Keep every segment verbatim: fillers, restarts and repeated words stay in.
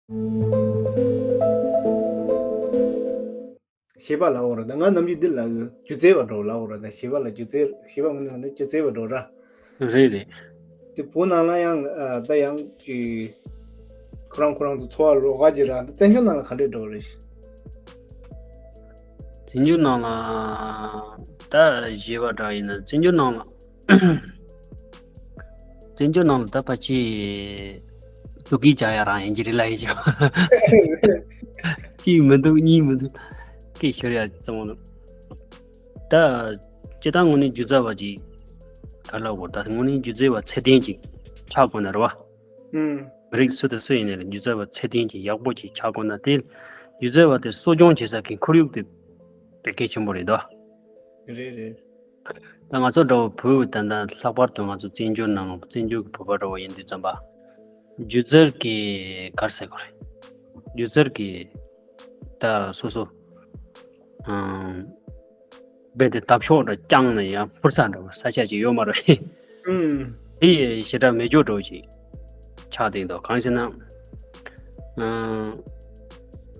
ཞེས་པ་ལབ་འོ་ར། ད་ང་ནམ་རྒྱུན་འདི་ལ་སྒྱུ་རྩལ་བ་འགྲོ་ལབ་འོ་ར། ད་ཞེས་པ་ལ་སྒྱུ་རྩལ། ཞེས་པ་ངོས་ནས་ལབ་ན་སྒྱུ་རྩལ་བ་འགྲོ་ར། རེད་རེད། དེ་བོད་ནང་ལ་ཡང་ཨ་ད་ཡང་ཅི་ཁོ་རང་ཁོ་རང་ཚོ་འཚོ་བ་རོལ་ག་ཅི་ར། ད་བཙན་བྱོལ་ནང་ལ་ག་འདྲས་འགྲོ་རེད། བཙན་བྱོལ་ནང་ལ་ད་ཞེས་པ་འདྲ་ཡིན་ན། བཙན་བྱོལ་ནང་ལ། བཙན་བྱོལ་ནང་ལ་ད་ཕལ་ཆེར་སུ་གིས་བྱ་ཡ་རང་ཡིན་གྱི་རེད་ལ་ཡིན་ཀྱང་གཅིག་མི་འདུག་གཉིས་མི་འདུག་སྐད་ཤོར་ཡ་ཙམ་ལ། ད་སྤྱི་བཏང་ངོས་ནས་སྒྱུ་རྩལ་བ་ཅིག་ག་ལ་གོ། ད་དངོས་གནས་སྒྱུ་རྩལ་བ་ཚད་ལྡན་ཅིག་ཆགས་དགོས་ན་རེད་བ། ཨུམ། མི་རིགས་སུ་དང་སུ་ཡིན་ནའི་སྒྱུ་རྩལ་བ་ཚད་ལྡན་ཅིག་ཡག་པོ་ཅིག་ཆགས་དགོས་ན། དེ་སྒྱུ་རྩལ་བ་དེ་གསོ་སྐྱོང་བྱེད་ས་གི་ཁོར་ཡུག་དེ་དཔེ་གལ་ཆེན་པོ་རེད་དོ། རེད་རེད། ད་ང་ཚོ་འདྲ་བོ་བོད་ད་ལྟ་ལྷག་པར་དུ་ང་ཚོ་བཙན་བྱོལ་ནང་བཙན་བྱོལ་གྱི་བོད་པ་འདྲ་བོ་ཡིན་དུས་ཙམ་པ། སྒྱུ་རྩལ་གྱི་ག་རེ་ཟེར་དགོས་རེད། སྒྱུ་རྩལ་གྱི་ད་སོ་སོ་ཨང་རྦད་དེ་འདབ་གཤོག་འདྲ་བརྐྱངས་ནས་ཡང་འཕུར་ས་འདྲ་བོ་ས་ཆ་ཅིག་ཡོད་མ་རེད། ཨུམ། དེ་ཞེ་དྲག་མེད་འཇོག་འདྲ་བོ་ཅིག་ཆགས་བསྡད་འདུག་གང་ཞེ་ན། ཨང་།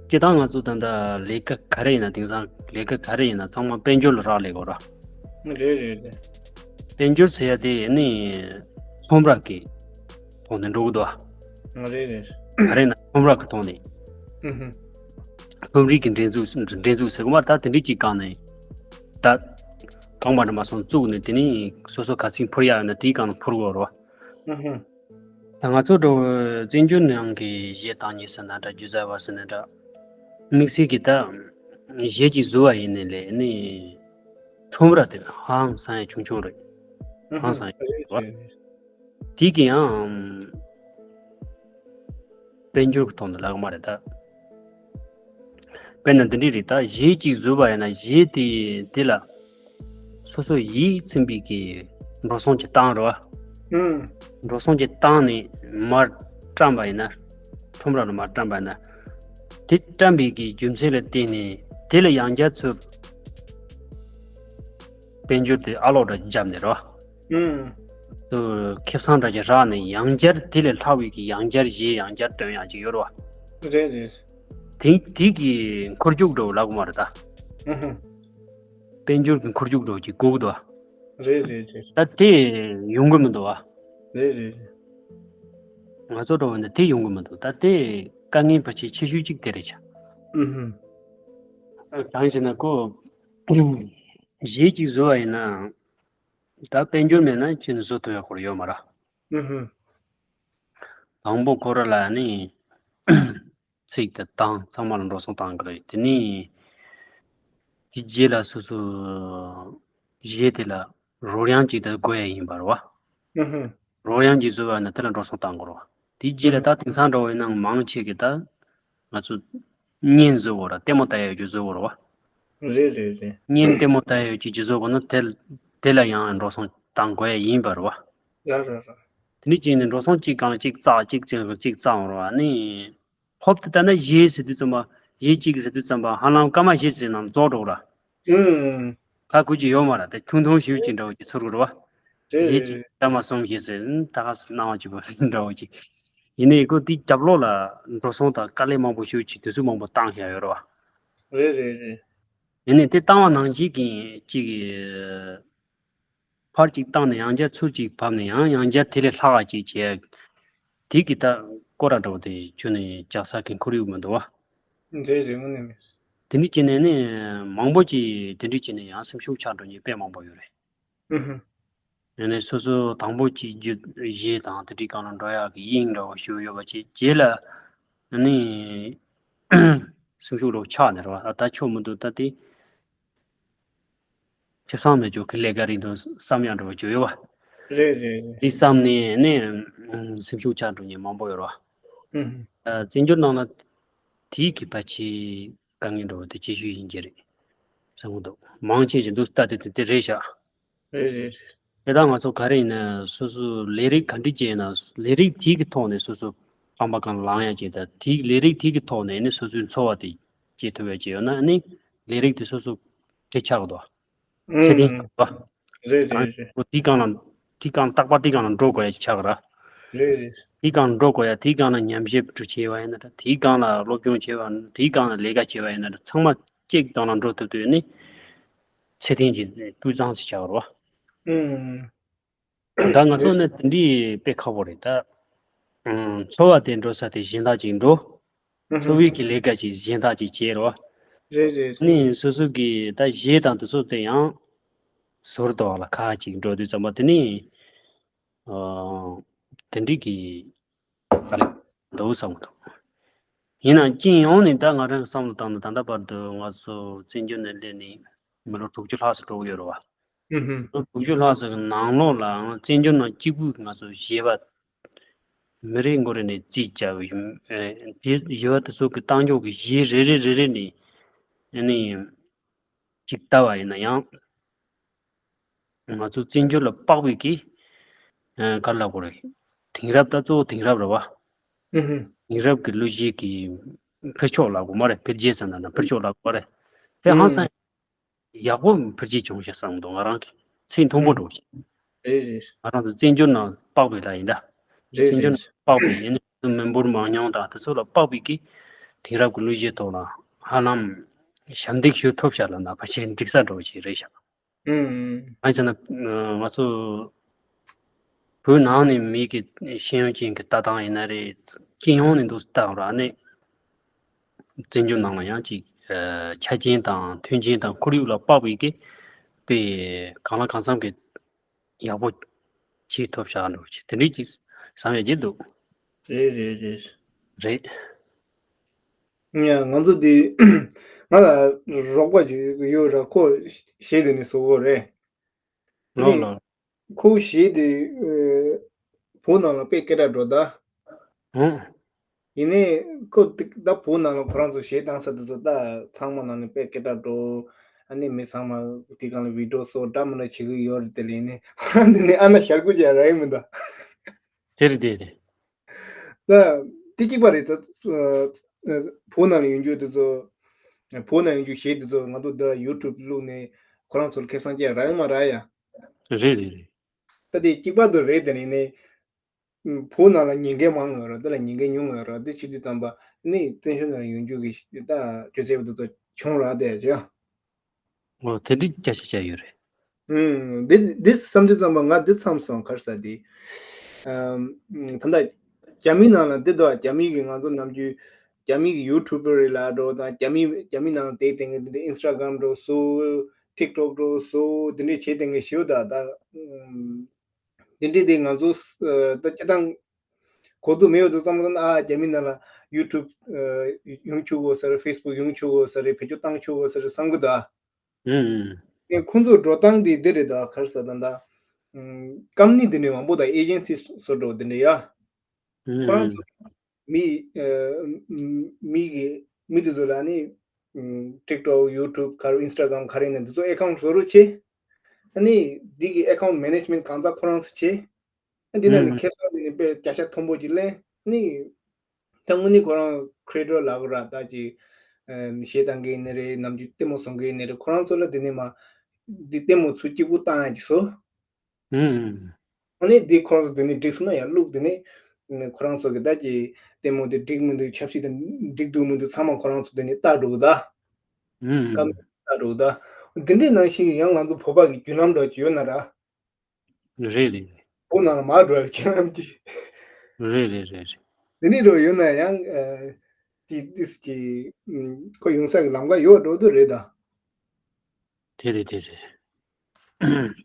སྤྱིར་བཏང་ང་ཚོ་ད་ལྟ་ལས་ཀ་ག་རེ་ཡིན་ན། དེང་སང་ལས་ཀ་ག་རེ་ཡིན་ན་ཚང་མ་དཔལ་འབྱོར་ལ་རག་ལས་དགོས་ར། རེད་རེད་རེད། དཔལ་འབྱོར་ཟེར་ཡ་དེ་ནི་ཁྲོམ་ར་གི་ཐོག་ནས་འགྲོ་གི་འདུག་ཨ། རེད་རེད། ག་རེ་ཡིན་ན་ཁྲོམ་ར་གི་ཐོག་ནས། ཨུ་ཧུ། རྩོམ་རིག་གི་འགྲན་འཛུགས་འགྲན་འཛུགས་ཟེར་གི་མ་རེད། ད་དེ་འདྲས་ཅིག་སྒང་ནས་ད་གང་མ་འདྲ་མ་སོང་བཙུགས་ནས། དེ་ནས་སོ་སོ་ག་ཚོད་འཕུར་ཡ་ཡོད་ན་དེའི་སྒང་ནས་འཕུར་དགོས་རེད་བ། ཨུ་ཧུ། ད་ང་ཚོ་འདྲ་བོ་བཙན་བྱོལ་ནང་གི་གཞས་བཏང་མཁན་ཟེར་ན་འདྲ། སྒྱུ་རྩལ་བ་ཟེར་ན་འདྲ། དམིགས་བསལ་གྱི་ད་གཞས་ཅིག་བཟོ་བ་ཡིན་ནའི་ལས་ནི་ཁྲོམ་ར་དེ་ཧང་སང་ཡ་ཆུང་ཆུང་རེད། ཧང་སང་ཡ་ཆུང་ཆུང་རེད། དེ་གི་ཡང་དཔལ་འབྱོར་གྱི་ཐོག་ནས་ལབ་གི་མ་རེད་ད། དཔེར་ན་འདི་འདྲས་རེད། ད་གཞས་གཅིག་བཟོས་པ་ཡིན་ན་གཞས་དེ་དེ་ལ་སོ་སོ་ཡིད་ཚིམ་པའི་གི་འགྲོ་སོང་ཅིག་བཏང་རེད་བ། ཨུམ། འགྲོ་སོང་ཅིག་བཏང་ནས་མར་བཀྲམ་པ་ཡིན་ན། ཁྲོམ་ར་ལ་མར་བཀྲམ་པ་ཡིན་ན། དེ་བཀྲམ་པའི་གི་རྒྱུ་མཚན་ལ་བརྟེན་ནས་དེ་ལ་ཡང་བསྐྱར་ཚུར་དཔལ་འབྱོར་དེ་ཨ་ལོག་འདྲ་བརྒྱབ་ནས་རེད་བ། ཨུམ། དུ་ཁེ་བཟང་འདྲ་ཅིག་རག་ནས་ཡང་བསྐྱར་དེ་ལས་ལྷག་པའི་གི་ཡང་བསྐྱར་གཞས་ཡང་བསྐྱར་འདོན་ཡག་ཅིག་ཡོད་རེད་བ། རེད་རེད། དེ་དེ་གི་འཁོར་རྒྱུག་འགྲོ་ལབ་གི་མ་རེད་ད། ཨུ་ཧུ། དཔལ་འབྱོར་གྱི་འཁོར་རྒྱུག་འགྲོ་ཅིག་དགོས་ཀྱི་འདུག་བ། རེད་རེད་རེད། ད་དེ་ཡོང་གི་མི་འདུག་བ། རེད་རེད་རེད། ང་ཚོ་འགྲོ་བ་ནི་དེ་ཡོང་གི་མི་འདུག་ད་དེ་དཀའ་ངལ་ཕལ་ཆེར་ཆེ་ཤོས་གཅིག་དེ་རེད་ཤག་ཨུ་ཧུ། གང་ཟེར་ན་ཁོ་གཞས་གཅིག་བཟོ་བ་ཡིན་ན། ད་དཔལ་འབྱོར་མེད་ན་ཁྱོད་ནི་བཟོ་ཐུབ་ཡག་སྐོར་ཡོད་མ་རེད། ཨུ་ཧུ། དང་པོ་ཁོ་ར་ལ་ནི་ཚིག་དང་གདངས་ཚང་མ་ལ་འགྲོ་སོང་བཏང་གི་རེད། དེ་ནི་དེ་རྗེས་ལ་སོ་སོ་གཞས་དེ་ལ་རོལ་དབྱངས་ཅིག་ད་དགོས་ཡ་ཡིན་པ་རེད་བ། ཨུ་ཧུ། རོལ་དབྱངས་ཅིག་བཟོ་བ་ན་དེ་ལ་འགྲོ་སོང་བཏང་དགོས་རེད་བ། དེ་རྗེས་ལ་ད་དེང་སང་འགྲོ་བའི་ནང་མང་ཆེ་གི་ད་ང་ཚོ་བརྙན་བཟོ་དགོས་ར། ལྟད་མོ་ལྟ་ཡ་ཡོད་རྒྱུ་བཟོ་དགོས་རེད་བ། རེད་རེད་རེད། བརྙན་ལྟད་མོ་ལྟ་ཡ་ཡོད་ཀྱི་ཅིག་བཟོ་དགོས་ན་དེ་དེ་ལ་ཡང་འགྲོ་སོང་བཏང་དགོས་ཡ་ཡིན་པ་རེད་བ། ར་ར་ར། དེ་ནས་གཅིག་ནས་འགྲོ་སོང་གཅིག་གང་ལ་གཅིག་བཙག་གཅིག་བཙག་གཅིག་བཙག་འོང་ར་བ་ནི། ཧོབ་ཏེ་ལྟ་ན་གཞས་ཟེར་དུས་ཙམ་པ། གཞས་གཅིག་ཟེར་དུས་ཙམ་པ་ཧ་ལམ་སྐར་མ་བཞི་ཙམ་ནང་རྫོགས་འགྲོ་གི་ར། ཨུམ། ཁ་ཁུ་ཅིག་ཡོད་མ་ར། དེ་ཐུང་ཐུང་ཞེ་པོ་ཅིག་འདྲ་བོ་ཅིག་ཚོར་གི་ར་བ། རེད་གཞས་གཅིག་རེད། སྐར་མ་གསུམ་བཞི་ཟེར་ད་ག་སེ་སྣང་བ་སྐྱིད་པོ་འདྲ་བོ་ཅིག་ཡིན་ནའི་ཁོ་དེ་རྒྱབ་ལོགས་ལ་འགྲོ་སོང་དང་དཀའ་ལས་མང་པོ་ཞེ་པོ་ཅིག་དུས་ཚོད་མང་པོ་བཏང་བཞག་ཡོད་ར་བ། རེད་རེད་རེད། ཡིན་ནའི་དེ་བཏང་བ་ནང་བཞིན་གྱི་ཅིག་ཕར་གཅིག་བཏང་ནས་ཡང་བསྐྱར་ཚུར་གཅིག་བབས་ནས་ཡང་ཡང་བསྐྱར་དེ་ལས་ལྷག་ག་ཅིག་བྱས། དེ་གི་ད་སྐོར་ར་འདྲ་བོ་དེ་ཁྱོན་ནས་རྒྱག་ས་གི་ཁོར་ཡུག་མི་འདུག་བ། འདྲ་རེད་དངོས་གནས་མེད། དེ་འདྲ་བྱས་ནས་ནི་མང་པོ་ཅིག་དེ་འདྲ་བྱས་ནས་ཡང་སེམས་ཤུགས་ཆག་འགྲོ་མཁན་དཔེ་མང་པོ་ཡོད་རེད། ཨུ་ཧུ། ཡང་ནས་སོ་སོ་དང་པོ་ཅིག་རྒྱུ་གཞས་དང་དེ་འདྲའི་སྒང་ལ་འགྲོ་ཡག་གི་དབྱིངས་འདྲ་བོ་ཞིག་ཡོད་པ་ཅིག་རྗེས་ལ་ནི་སེམས་ཤུགས་འདྲ་བོ་ཆག་ནས་རེད་བ། ད་ཆོག་མི་འདུག་ད་དེ། ཁེ་བཟང་མེད་ཅོག་གི་ལས་ཀ་རིགས་དང་བསམ་ཡག་འདྲ་བོ་ཅོ་ཡོད་བ། རེད་རེད་རེད། འདི་བསམ་ནས་ནས་སེམས་ཤུགས་ཆག་འགྲོ་མཁན་མང་པོ་ཡོད་རེད་བ། ཨུ་ཧུ། ཨ་བཙན་བྱོལ་ནང་ལ་དེའི་གི་ཕལ་ཆེར་དཀའ་ངལ་འདྲ་བོ་དེ་ཆེ་ཤོས་ཡིན་གྱི་རེད་བསམ་གྱི་འདུག་མང་ཆེ་ཞིག་འདུག་ལྟ་དེ་དེ་དེ་རེད་ཤག་རེད་རེད་རེད། དེ་དག་ང་ཚོ་ག་རེ་ཡིན་ན་སོ་སོ་ལས་རིགས་ག་འདྲ་བྱས་ན་ལས་རིགས་དེའི་གི་ཐོག་ནས་སོ་སོ་རྐང་པ་གང་ལངས་ཡག་ཅིག་དང་དེའི་ལས་རིགས་དེའི་གི་ཐོག་ནས་ནི་སོ་སོའི་འཚོ་བ་དེ་སྐྱེལ་ཐུབ་ཡག་ཅིག་ཡོད་ན་ནི་ལས་རིགས་དེ་སོ་སོ་གལ་ཆགས་འདུག་ཚད་ལྡན་ཆགས་འདུག་རེད་རེད་རེད། ཁོ་དེའི་སྒང་ལ་དེའི་སྒང་རྟག་པར་དེའི་སྒང་ལ་འགྲོ་དགོས་ཡག་ཅིག་ཆགས་ར། རེད་རེད། དེའི་སྒང་འགྲོ་དགོས་ཡ། དེའི་སྒང་ལ་ཉམས་ཞིབ་འགྲོ་བྱས་པ་ཡིན་ན་འདྲ། དེའི་སྒང་ལ་སློབ་སྦྱོང་བྱས་པ་ཡིན་ན། དེའི་སྒང་ལ་ལས་ཀ་བྱས་པ་ཡིན་ན་འདྲ། ཚང་མ་གཅིག་སྒང་ལ་འགྲོ་ཐུབ་དུས་ནི་ཚེ་བརྟན་གྱི་སྤུས་གཙང་ཞིག་ཆགས་པ་རེད་བ། ཨུམ། ད་ང་ཚོ་ནི་དེ་འདྲའི་དཔེ་ཁག་པོ་རེད་ད། ཨུམ། འཚོ་བ་དེ་འགྲོ་ས་དེ་གཞན་དག་ཅིག་འགྲོ། འཚོ་བའི་གི་ལས་ཀ་ཅིག་གཞན་དག་ཅིག་བྱས་རོ། རེད་རེད་རེད། ནི་སོ་སོ་གི་ད་གཞས་དང་དེ་ཚོ་དེ་ཡང་ཟུར་དུ་ལ་ཁ་ཅིག་འགྲོ་དུས་ཙམ་པ་དེ་ནི། ཨ། དེ་འདྲའི་གི་ད་ལ་འདུག་བསམ་གི་འདུག་ཡིན་ནའང་སྤྱི་ཡོངས་ནས་ད་ང་རང་བསམ་བློ་བཏང་ན། ད་ལྟ་བར་དུ་ང་ཚོ་བཙན་བྱོལ་ནས་སླེབས་ནས་མི་ལོ་དྲུག་ཅུ་ལྷག་ཙམ་འགྲོ་གི་ཡོད་རེད་བ། ཨུ་ཧུམ། ལོ་དྲུག་ཅུ་ལྷག་ཙམ་གྱི་ནང་ལོགས་ལའང་བཙན་བྱོལ་ནང་གཅིག་པུ་ང་ཚོ་གཞས་པ་མི་རེ་ངོ་རེ་ནས་རྩིས་བྱ་བའི་ཡུམ་ཨེ་དེ་གཞས་པ་དེ་ཚོ་གི་རྟགས་འཇོག་གི་གཞས་རེ་རེ་རེ་རེ་ནས་ཨ་ནི་ཅིག་ལྟ་བ་ཡིན་ན་ཡང་། ང་ཚོ་བཙན་བྱོལ་ལ་དཔག་པའི་གི་ཨེ་ག་རེ་ལབ་དགོས་རེད། དེང་རབས་ད་གཙོ་བོ་དེང་རབས་རེད་བ། ཨུ་ཧུམ། དེང་རབས་ཀྱི་གླུ་གཞས་ཀྱི་འཕེལ་ཕྱོགས་ལབ་དགོས་མ་རེད། འཕེལ་རྒྱས་ཟེར་ན་ན་འཕེལ་ཕྱོགས་ལབ་དགོས་མ་རེད། དེ་ཧང་སང་། ཡག་པོ་འཕེལ་རྒྱས་བྱུང་ཤག་བསམ་འདུག་ང་རང་གི་ཚེ་མཐོན་པོ་འགྲོ་ཞིག་རེད་རེད། ང་རང་ཚོ་བཙན་བྱོལ་ནང་དཔག་པའི་ལ་ཡིན་ད། རེད་བཙན་བྱོལ་རེད། ནང་དཔག་པའི་ཡིན་ན་མི་འབོར་མང་ཉུང་དང་དེ་ཚོ་ལ་དཔག་པའི་གི་དེང་རབས་ཀྱི་གླུ་གཞས་ཐོག་ལ་ཧ་ལམ་ཞབས་འདེགས་ཞུ་ཐུབ་ཤག་ལ་ན་ཕལ་ཆེར་འགྲིག་ས་འགྲོ་ཞིག་རེད་ཤག་ཨུམ། ཨ་ཙི་ན་ང་ཚོ་བོད་ནང་ནས་མི་གི་ཤེས་ཡོན་ཅན་གྱི་ལྟ་སྟངས་ཡིན་ན་རེད། སྤྱི་ཡོངས་ནས་འདུག་ལྟ་ར་ནས། བཙན་བྱོལ་ནང་ལ་ཡང་ཅིག་ཨ་ཆ་རྐྱེན་དང་མཐུན་རྐྱེན་དང་ཁོར་ཡུག་ལ་དཔག་པའི་གི་དཔེ་གང་ལ་གང་འཚམ་གི་ཡག་པོ་བྱེད་ཐུབ་བཞག་འགྲོ་ཆེ་དེ་འདྲའི་ཅིག་བསམ་ཡ་ཅིག་འདུག་རེད་རེད་རེད། རེད། ང་ང་ཚོ་དེ་ང་ལ་རོགས་པ་ཅིག་ཡོད་ར། ཁོ་གཞས་དེ་ནས་བཟོ་གོ་རེད། ལོ་ལོ། ཁོའི་གཞས་དེ་ཨ་བོད་ནང་ལ་དཔེ་སྐད་གྲགས་འགྲོ་ད། ཧུང་། ཡིན་ནའི་ཁོ་དེ་ད་བོད་ནང་ལ་ཁོ་རང་ཚོ་གཞས་བཏང་ས་དེ་ཚོ་ད་ཚང་མ་ནང་ནས་དཔེ་སྐད་གྲགས་འགྲོ། ཨ་ནི་མི་ཚང་མ་དེ་སྒང་ལ་བི་ཌིའོ་བཟོ་འདྲ་མི་འདྲ་བྱེད་ཀྱི་ཡོད་རེད། དེ་ལས་ནི་ཁོ་རང་དེ་ནས་ཨ་ན་ཞར་སྐུ་བྱས་ར་ཡིན་མི་འདུག་དེ་རེད་དེ་རེད། ད་དེ་གཅིག་པ་རེད། ད་ཨ་ཨ་བོད་ནང་ལ་ཡོང་རྒྱུ་དེ་ཚོ། བོད་ནང་ཡོང་རྒྱུ་གཞས་དེ་ཚོ་ང་ཚོ་འདི་ལ་ཡུ་ཊུབ་བླུགས་ནས་ཁོ་རང་ཚོར་ཁེ་བཟང་སྤྲད་ར་ཡོང་མ་ར་ཡ། རེད་རེད་རེད། ད་དེ་གཅིག་པ་དེ་རེད། དེ་ནས་ནི་བོད་ནང་ལ་ཉེན་ཁ་མང་ཡོད་ར། འདི་ལ་ཉེན་ཁ་ཉུང་ཡོད་ར། འདི་བྱེད་དུས་ཙམ་པ་ནི་བཙན་བྱོལ་ནང་ཡོང་རྒྱུ་གི་ད་སྤྱོད་ཚུལ་དེ་ཚོ་བྱུང་ར་དེ་ཅོ། འོ་དེ་འདྲའི་སྐད་ཆ་བཤད་ཡོད་རེད། ཨུམ། འདི་འདི་བསམ་དུས་ཙམ་པ་ང་འདི་བསམ་སོང་ག་རེ་ཟེར་དེ། ཨམ། ད་ལྟ་རྒྱ་མི་ནང་ལ་འདི་འདུག་རྒྱ་མི་གི་ང་ཚོ་ནམ་རྒྱུན་རྒྱ་མི་གི་ཡུ་ཊུབ་པ་རེད་ལབ་འགྲོ་དང་། རྒྱ་མི་རྒྱ་མི་ནང་ལ་བསྡད་བསྡད་མཁན་དེ་འདྲ་ཨིན་སི་ཊ་གྷ་རམ་འགྲོ་བཟོ། ཊིག་ཊོག་འགྲོ་བཟོ། དེ་འདྲ་བྱེད་བསྡད་མཁན་ཞིག་ཡོད་ད། ད་ཨམ། དེ་འདྲའི་དེ་ང་ཚོ་ཨ་ད་སྤྱིར་བཏང་གོ་རྟོགས་མེད་པ་དེ་ཚོ་བསམ་བློ་བཏང་ན། ཨ་རྒྱ་མི་ནང་ལ་ཡུ་ཊུབ་ཨ་ཡོང་ཆོག་གོ་ས་རེད། ཕེ་སི་བུག་ཡོང་ཆོག་གོ་ས་རེད། བེད་སྤྱོད་བཏང་ཆོག་གོ་ས་རེད་བསམ་གི་འདུག་ཨ། ཨུམ་ཨུམ། ཨེ་ཁོང་ཚོ་འགྲོ་སྟངས་དེ་འདི་རེད་ད། ག་རེ་ཟེར་ད་ད་ཨམ་ཀམ་ནི་དེ་འདྲ་མང་པོ་དང་ཨེ་ཇེན་སི་བཟོ་འདྲ་བོ་དེ་འདྲ་ཡ། ཨུམ་ཁོ་རང་ཚོ་ཨུམ། མི་ཨ་མི་གི་མི་དེ་ཚོ་ལ་ནི་ཨམ་ཊིག་ཊོག་ཡུ་ཊུབ་ག་རེ་ཨིན་སི་ཊ་གྷ་རམ་ག་རེ་ནས་དེ་ཚོ་ཨེ་ཁའུན་ཊི་བཟོ་རོགས་བྱེད། ཨ་ནི་འདི་གི་ཨེ་ཁའུན་ཊི་མེ་ནེ་ཇི་མེན་ཊི་གང་ལྟར་ཁོ་རང་ཚོ་བྱེད། ཨ་འདི་ནང་ནས་ཨུམ་ཁེ་བཟང་འདི་ནས་དཔེ་བརྒྱ་ཆ་མཐོན་པོ་ཅིག་ལེན། ཨ་ནི་ད་དངོས་གནས་ཁོ་རང་ཁི་རེ་ཊར་ལབ་དགོས་ར། ད་ཅིག་ཨམ་གཞས་བཏང་མཁན་ཡིན་ནའི་རེད། ནམ་རྒྱུན་ལྟད་མོ་བཟོ་མཁན་ཡིན་ནའི་རེད། ཁོ་རང་ཚོ་ལ་འདི་ནས་མ་འདི་ལྟད་མོ་ཚུར་གཅིག་པུ་བཏང་ཡ་ཅིག་བཟོ། ཨུམ། ཨ་ནི་འདི་ཁོ་རང་ཚོ་དེ་ནས་འགྲིག་སོང་ན་ཡང་བླུགས། དེ་ནས་ཁོ་རང་ཚོ་གི་ད་ཀྱི་ལྟད་མོ་དེ་འགྲིག་མི་འདུག་ཆབ་སྲིད་དེ་འགྲིག་འདུག་མི་འདུག་ཚང་མ་ཁོ་རང་ཚོ་དེ་ནས་ལྟ་འགྲོ་གི་ད། ཨུམ། ཀམ་ལྟ་འགྲོ་གི་ད། འདི་འདྲའི་ནང་བཞིན་ཡང་ང་ཚོ་བོད་པ་གི་བརྒྱུད་ལམ་འདྲ་ཅིག་ཡོད་ན་ར། རེད་རེད་རེད། བོད་ནང་ལ་མར་འགྲོ་ཡ་བརྒྱུད་ལམ་དེ། རེད་རེད་རེད་རེད། འདི་འདྲའི་འགྲོ་ཡོད་ན་ཡང་ཨ་ཅི་ཏིས་ཅི་ཁོ་ཡོང་ས་གི་ལམ་ཁ་ཡོད་འགྲོ་འདུག་རེད་ད། དེ་རེད་དེ་རེད།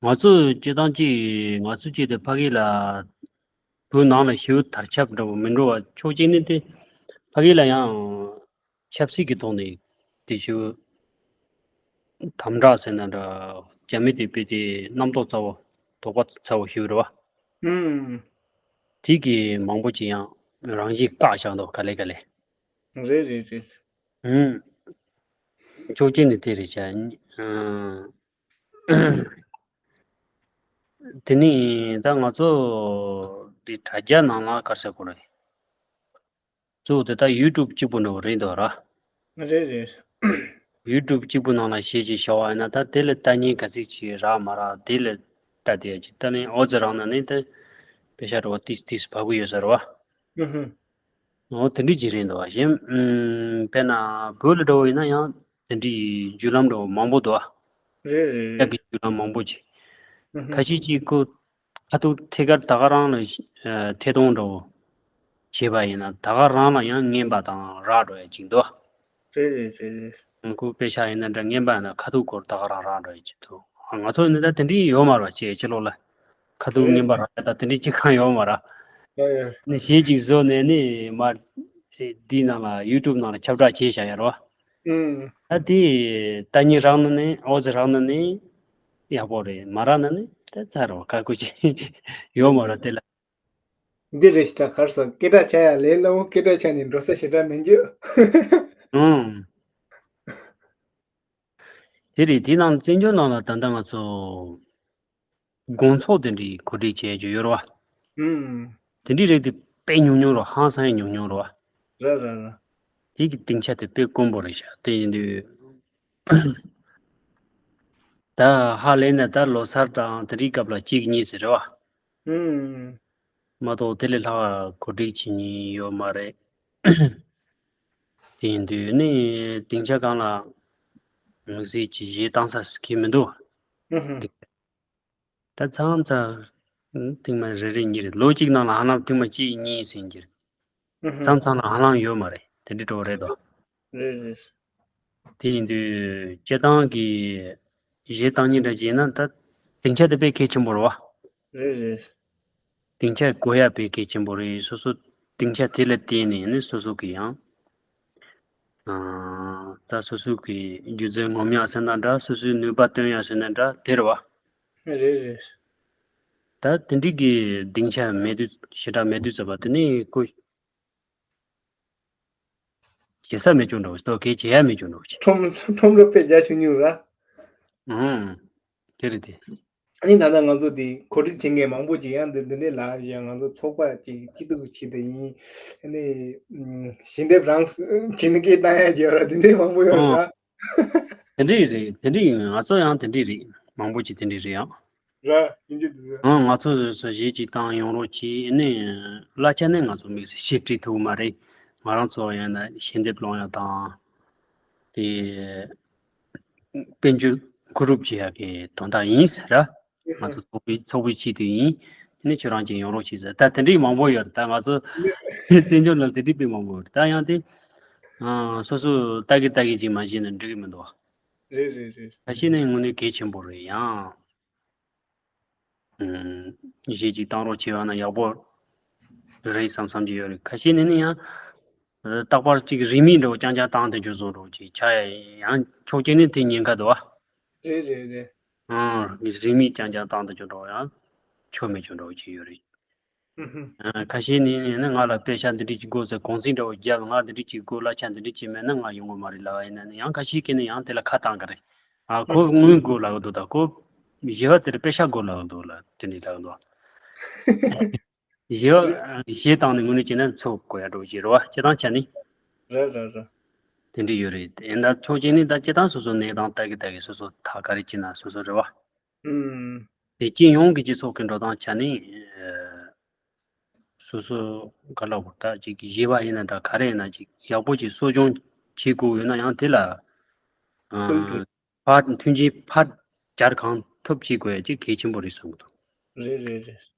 ང་ཚོ་སྤྱིར་བཏང་གཅིག་ང་ཚོ་གཅིག་དེ་ཕ་གི་ལ་བོད་ནང་ལ་ཞེ་པོ་དར་ཁྱབ་འདྲ་བོ་མི་འགྲོ་བ། ཕྱོགས་གཅིག་ནས་དེ་ཕ་གི་ལ་ཡང་ཆབ་སྲིད་ཀྱི་ཐོག་ནས་དེ་ཞེ་པོ་དམ་དྲག་ཟེར་ན་འདྲ། རྒྱ་མི་དེ་དཔེ་དེ་རྣམ་རྟོག་ཚ་བོ་དོགས་པ་ཚ་བོ་ཞེ་པོ་རེད་བ། ཨུམ། དེ་གི་མང་པོ་ཅིག་ཡང་རང་བཞིན་བཀག་བཞག་འདུག་ག་ལེ་ག་ལེ། རེད་རེད་རེད། ཨུམ། ཕྱོགས་གཅིག་ནས་དེ་རེད་བྱ། ཨུམ། དེ་ནི་ད་ང་ཚོ་འདི་དྲ་རྒྱ་ནང་ལ་ག་རེ་ཟེར་དགོས་རེད། གཙོ་བོ་དེ་ད་ཡུ་ཊུབ་གཅིག་པུ་འདྲ་བོ་རེད་འདུག་ར། རེད་རེད། ཡུ་ཊུབ་གཅིག་པུ་ནང་ལ་གཞས་ཅིག་ཤོར་བ་ཡིན་ན་ད་དེ་ལ་ལྟ་མཁན་ག་ཚོད་ཅིག་རག་མ་རག་དེ་ལ་ ལྟ་དེ་ཡ་ཅིག་ད་ནི་ཨོ་ཙི་རང་ན་ནི་ད་པེ་ཤ་འདྲ་བོ་ཏིས་ཏིས་བབས་ཀྱི་ཡོད་ས་རེད་བ། ཨུ་ཧུ། འོ་དེ་འདྲ་ཅིག་རེད་འདུག་བ། གཞན་ཨུམ་དཔེར་ན་བོད་ལ་འདྲ་བོ་ཡིན་ན་ཡང་དེ་འདྲའི་བརྒྱུད་ལམ་འདྲ་བོ་མང་པོ་འདུག་བ། རེད་རེད་ཡག་རེད། གི་བརྒྱུད་ལམ་མང་པོ་ཅིག་ཨུ་ཧུ། ཁ་ཤས་ཅིག་ཁོ་ཁ་ཐུག་ཐད་ཀར་ད་ག་རང་ལ་ཨ་ཐད་གཏོང་འདྲ་བོ་བྱས་པ་ཡིན་ན་ད་ག་རང་ལ་ཡང་རྔན་པ་དང་རག་འགྲོ་ཡ་ཅིག་འདུག་བ། རེད་རེད་རེད་རེད། ཁོ་པེ་ཤ་ཡིན་ན་འདྲ་རྔན་པ་ཡིན་ན་ཁ་ཐུག་སྐོར་ད་ག་རང་རག་འགྲོ་ཡ་ཅིག་འདུག་ང་ཚོ་ཡིན་ན་ད་དེ་འདྲའི་ཡོད་མ་རེད་བ་ཅེས་ཕྱི་ལོགས་ལ་ཁ་ཐུག་རྔན་པ་རག་ཡ་ད་དེ་འདྲའི་ཅིག་གང་ཡོད་མ་རེད། ཡ་ཡ། ནི་གཞས་ཅིག་བཟོས་ནས་ནི་མར་འདིའི་ནང་ལ་ཡུ་ཊུབ་ནང་ལ་ཁྱབ་བསྒྲགས་བྱས་བཞག་ཡ་རེད་བ། ཨུམ། ད་དེ་ལྟ་ཉན་རག་ན་ནི་ཨོ་ཙི་རག་ན་ནི་ཡག་པོ་རེད། མ་རག་ན་ནི་ད་ཚར་བ་ཁག་པོ་ཅིག་ཡོད་མ་རེད་དེ་ལ། འདི་རེད་ཤི་ད་གར་སོང་སྐད་གྲགས་ཆགས་ཡ་ལས་སླ་བོ་སྐད་གྲགས་ཆགས་ནས་འགྲོ་ས་ཞེ་དྲག་མི་འཇུག་ཨང་། དེ་རེད། དེ་ནང་བཙན་བྱོལ་ནང་ལ་ད་ལྟ་ང་ཚོ་དགོང་ཚོགས་དེ་འདྲའི་གོ་སྒྲིག་བྱས་རྒྱུ་ཡོད་རེད་བ། ཨང་། དེ་འདྲའི་རིགས་དེ་དཔེ་ཉུང་ཉུང་རེད། ཧང་སང་ཡ་ཉུང་ཉུང་རེད་བ། རེད་རེད་རེད། དེ་གི་སྡིངས་ཆ་དེ་དཔེ་དཀོན་པོ་རེད་ཤག་དེ་ཡིན་དུས་ད་ཧ་ལས་ན་ད་ལོ་གསར་དང་དེ་འདྲའི་སྐབས་ལ་གཅིག་གཉིས་ཟེར་རེད་བ། ཨང་། མ་གཏོགས་དེ་ལས་ལྷག་གོ་སྒྲིག་བྱེད་མཁན་ཡོད་མ་རེད། དེ་ཡིན་དུས་ནི་སྡིངས་ཆ་སྒང་ལ་དམིགས་བསལ་གྱི་གཞས་བཏང་ས་ཁེལ་མི་འདུག་ཨུ་ཧུ། ད་མཚམས་མཚམས་ཐེངས་མ་རེ་རེ་གཉིས་རེ་ལོ་གཅིག་ནང་ལ་ཧ་ལམ་ཐེངས་མ་གཅིག་གཉིས་ཟིན་གྱི་རེད། ཨུ་ཧུ། མཚམས་མཚམས་ལ་ཧ་ལམ་ཡོད་མ་རེད། དེ་འདྲ་འགྲོ་རེད་དོ། རེད་རེད། དེ་ཡིན་དུས་སྤྱིར་བཏང་གི་གཞས་བཏང་མཁན་འདྲ་ཅིག་ཡིན་ན་ད་སྡིངས་ཆ་དེ་དཔེ་གལ་ཆེན་པོ་རེད་བ། རེད་རེད། སྡིངས་ཆ་དགོས་ཡ་དཔེ་གལ་ཆེན་པོ་རེད། སོ་སོ་སྡིངས་ཆ་དེ་ལ་བརྟེན་ནས་ནི་སོ་སོ་གི་ཡང་ཨ་ད་སོ་སོ་གི་སྒྱུ་རྩལ་ངོམ་ཡ་ཟེར་ན་འདྲ། སོ་སོའི་ནུས་པ་སྟོན་ཡ་ཟེར་ན་འདྲ་དེ་རེད་བ། རེད་རེད། ད་དེ་འདྲའི་གི་སྡིངས་ཆ་མེད་དུས་ཞེ་དྲག་མེད་དུས་ཙམ་པ་དེ་ནི་ཁོ་བྱེད་ས་མེད་ཅུང་འགྲོ་ཞིག་ཏོ་གལ་བྱེད་ཡ་མེད་ཅུང་འགྲོ་ཞིག་ཁྲོམ་ཁྲོམ་ར་དཔེ་རྒྱ་ཆུང་ཉུང་ར། ཨང་། དེ་རེད་དེ། ཨ་ནི་ད་ལྟ་ང་ཚོ་དེ་གོ་སྒྲིག་བྱེད་མཁན་མང་པོ་ཅིག་ཡང་འདི་འདི་འདྲའི་ལ་ཡང་ང་ཚོ་ཚོགས་པ་ཅིག་སྐྱིད་སྡུག་ཆེད་དུ་ཡིན། ཨ་ནི་ཞལ་འདེབས་རང་བྱེད་ནི་སྐད་བཏང་ཡ་བྱེད་ར་འདི་འདྲའི་མང་པོ་ཡོད་ར། དེ་འདྲའི་རེད། དེ་འདྲའི་ཡིན། ང་ཚོ་ཡང་དེ་འདྲའི་རེད། མང་པོ་ཅིག་དེ་འདྲའི་རེད་ཡང་། ར་ཡིན་གྱི་འདུག་ཨང་། ང་ཚོ་སོ་སོ་གཞས་ཅིག་བཏང་ཡོང་རོགས་གྱིས་ནི་གླ་ཆ་ནི་ང་ཚོ་དམིགས་སུ་ཞིབ་ཁྲིད་ཐུབ་མ་རེད། ང་རང་ཚོ་ཡང་ན་ཞལ་འདེབས་སློང་ཡ་དང་། དེ་དཔལ་འབྱོར་མཁོ་སྒྲུབ་བྱེད་ཡག་གི་དོན་དག་ཡིན་ཟེར་ར། ང་ཚོ་ཚོགས་པའི་ཚོགས་པའི་ཆེད་དུ་ཡིན། ནི་ཁྱོད་རང་ཅིག་ཡོང་རོགས་བྱེད་ཟེར། ད་དེ་འདྲའི་མང་པོ་ཡོད་རེད། ད་ང་ཚོ་བཙན་བྱོལ་ནང་དེ་འདྲའི་དཔེ་མང་པོ་ཡོད་རེད། ད་ཡང་དེ་ཨ་སོ་སོ་ལྟ་གི་ལྟ་གི་ཅིག་མ་བྱས་ན་འགྲིག་གི་མི་འདུག་རེད་རེད་རེད། ཁ་ཤས་ནི་དངོས་གནས་གལ་ཆེན་པོ་རེད་ཡང་། གཞས་ཅིག་བཏང་རོགས་བྱས་པ་ན་ཡག་པོ་རེད་བསམ་བསམ་གྱི་ཡོད་རེད། ཁ་ཤས་ནས་ནི་ཡང་རྟག་པར་ཅིག་རིན་མེད་འདྲ་བོ་རྐྱང་རྐྱང་བཏང་དེ་རྒྱུ་བཟོ་འདྲ་བོ་ཅིག་ཆགས་ཡ་ཡང་ཕྱོགས་གཅིག་ནས་དེ་ཉེན་ཁ་འདུག་བ། རེད་རེད་རེད། ཨང་། རིན་མེད་རྐྱང་རྐྱང་བཏང་དེ་རྒྱུ་འདྲ་བོ་ཡང་ཆོ་མེད་རྒྱུ་འདྲ་བོ་ཅིག་ཡོད་རེད། ཨུ་ཧུ། ཁ་ཤས་ནས་ནི་ང་ལ་པེ་ཤ་འདི་འདྲ་ཅིག་དགོས་ཟེར་གུང་སེང་འདྲ་བོ་བརྒྱབ། ང་འདི་འདྲ་ཅིག་དགོས། གླ་ཆ་འདི་འདྲ་ཅིག་མེད་ན་ང་ཡོང་གི་མ་རེད་ལབ་པ་ཡིན་ན་ནི་ཡང་ཁ་ཤས་ཀྱིས་ནི་ཡང་དེ་ལ་ཁ་བཏང་གི་རེད། ཨ་ཁོ་དངུལ་དགོས་ལབ་གི་འདུག་ད་ཁོ་གཞས་པ་དེར་པེ་ཤ་དགོས་ལབ་གི་འདུག་ལ་དེ་འདྲ་ལབ་གི་འདུག་གཞས་པ་གཞས་བཏང་ནས་དངོས་གནས་བྱས་ན་འཚོ་དགོས་ཡ་འདྲ་བོ་ཅིག་རེད་བ། སྤྱིར་བཏང་ཆ་ནི། རེད་རེད་རེད། དེ་འདྲ་ཡོད་རེད། ཡིན་ད་ཕྱོགས་གཅིག་ནས་ད་སྤྱིར་བཏང་སོ་སོ་གནས་སྟངས་ལྟ་གི་ལྟ་གི་སོ་སོ་ད་ག་རེ་བྱེད་ན་སོ་སོ་རེད་བ། ཨུམ། དེ་སྤྱི་ཡོངས་ཀྱི་སྤྱི་ཚོགས་ཀྱི་འགྲོ་སྟངས་ཆ་ནས་ཨ་སོ་སོ་ག་ལབ་དགོས། ད་ཅིག་གཞས་པ་ཡིན་ན་འདྲ་ག་རེ་ཡིན་ན་ཅིག་ཡག་པོ་ཅིག་གསོ་སྐྱོང་བྱེད་དགོས་ཡོད་ན་ཡང་དེ་ལ་ཨ་ཕར་མཐུན་རྐྱེན་ཕར་སྦྱར་གང་ཐུབ་བྱེད་དགོས་ཡ་ཅིག་གལ་ཆེན་པོ་རེད་བསམ་གི་འདུག་རེད་རེད་རེད།